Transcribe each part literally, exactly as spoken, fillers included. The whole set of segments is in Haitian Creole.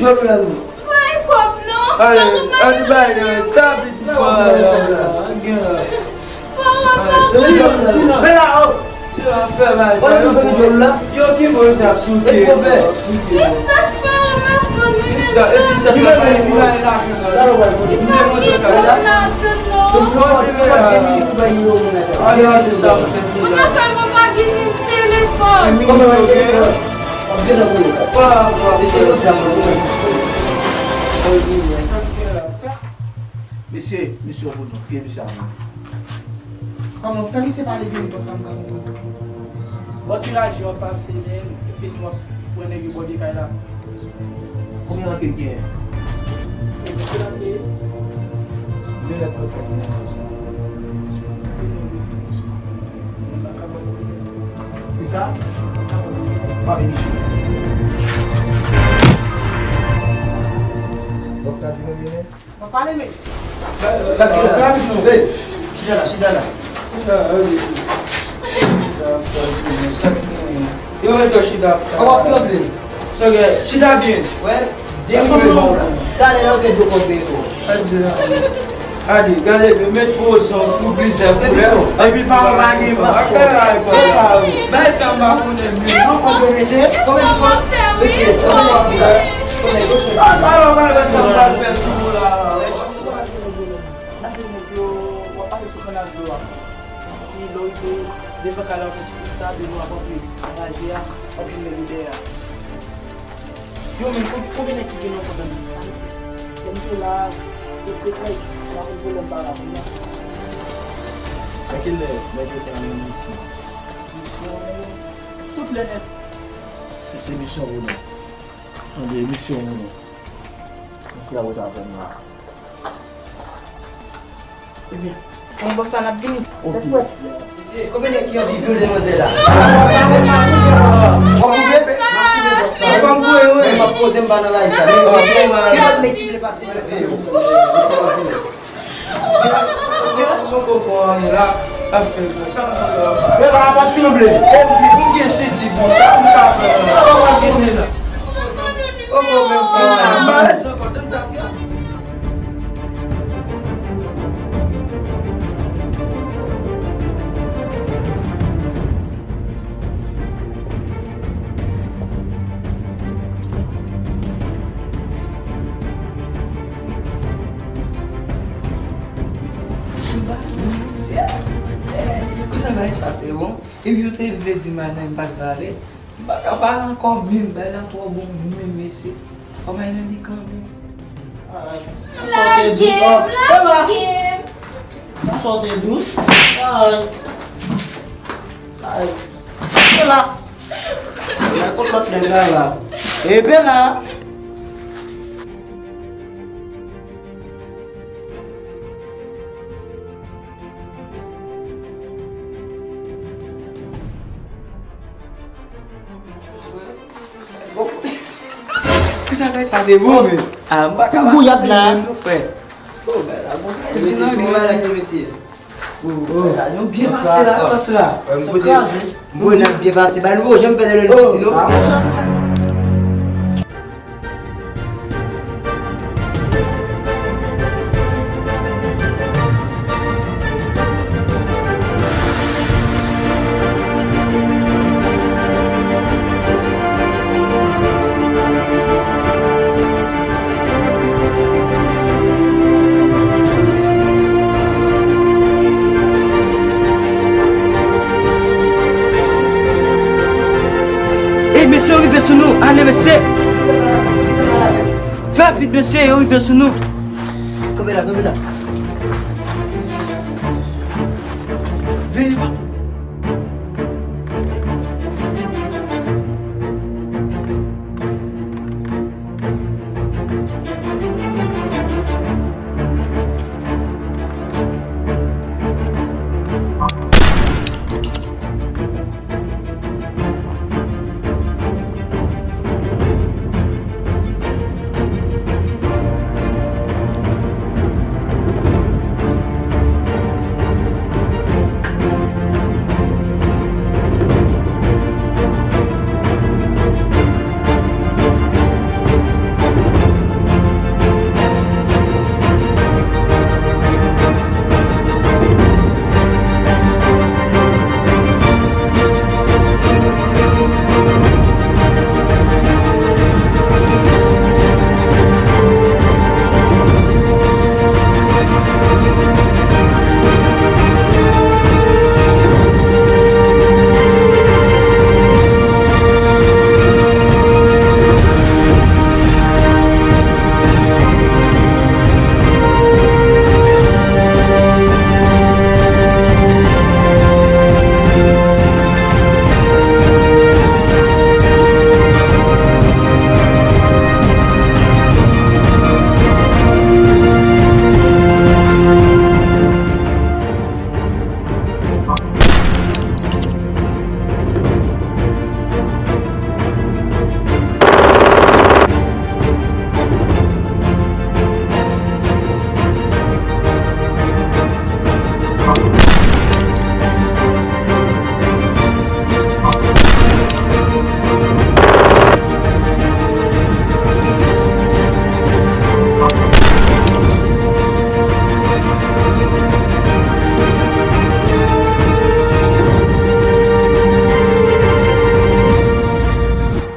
Bay kòb non. Ale, ale, bay, ale, tapit. Fè la, oh. Ti a fè bagay sa yo. Yo ki bon, yo t ap souke. Respè, pa remet fon nou, mezanmi. Li pa gen pou bay lajan nan. Li pa gen pou lajan non. Mwen pa gen telefòn. Mesye, misyon pou nou. Fye misye a mwen. Kòman, fè misye pale byen konsa m ka konprann. Bò ti raje w ap pase, men fini w ap pran nèg yo bò vye kay la. Konbyen rante l genyen? Konbyen rante? Konbyen rante sa genyen? Kisa? Pa vin isit. Bòk ta di mwen vini. Mwen pale men. Hey, chita la, chita la. Yo mete yo chita. An w ap tranble. Chita byen. Wè, byen tranble. Talè la, yo te dwe kontre tou. Adi, gade, yo met fo zon pou plizyè koulè. Epi pa w pa gen. Bay sa m pa konnen. Jan konplemante. Konbyen de fwa? Mesye, konbyen de fwa? Konbyen de fwa? Alò, gade sa m pral fè sou ou la. N ap vin yo, w ap pase sou kannal dlo a. Epi lè w rive devan kay la, w ap wè ti sa, dlo a ap antre nan raje a, w ap jwenn nèg yo dèyè a. Yo menm, konbyen, konbyen nèg ki gen nan kont an? Kòm se la, se sekrè, la pou pwoblèm pa la pou la. A kilè nèg yo pral nan misyon? Misyon, tout lè nèt. Se misyon ou non. Tande, misyon ou non. Mwen fè avèk avè m la. Ebyen, kòman bòs la n ap vini? Ok. Mesye, konbyen nèg ki anvi vyole manzè la? W ap koute? M ap koute bòs la. Mwen m ap poze m pa nan rayi sa. Men, gen lòt nèg ki vle pase nan vi yo. Gen lòt poko fò anyen la, ap fè sa. Men pa, pa sanble. M gen senti bon sa, m ka fè. Kòman gen senti la? Poko menm fò anyen. M pa resi ankò, tann tap yo. Konsa bagay sa te bon. Epi yo te vle di m al nan, m pa t vle ale. M pa ka pale ankò menm, bagay la twò bon menm, mesye. Fò m al nan li kanmenm. Ay, sa w te dous, oh. Lage m, lage m. Sa w te dous. Ay. Ay. Bella. Bella, kot lòt nèg la la? E Bella. Kisa fè sa te bon, men? Ah, m pa ka. Tout gouyad la. Menm nou fè. Oh, bagay la bon. Mesye, bon bagay, mesye. Oh, oh. Bagay la, nou byen pase la, tòs la. M voye n ap byen pase. Ba nou janm fè de lè nou piti, non? Ey, mesye, yo rive sou nou. Ale, mesye. Fè rapid, mesye, yo rive sou nou. Kanpe la, kanpe la. Veye pa.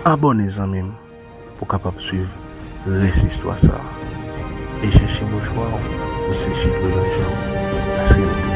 Abòne zanmi m pou w kapab swiv rès istwa sa a. E chèche mouchwa w pou seche dlo nan je w, paske l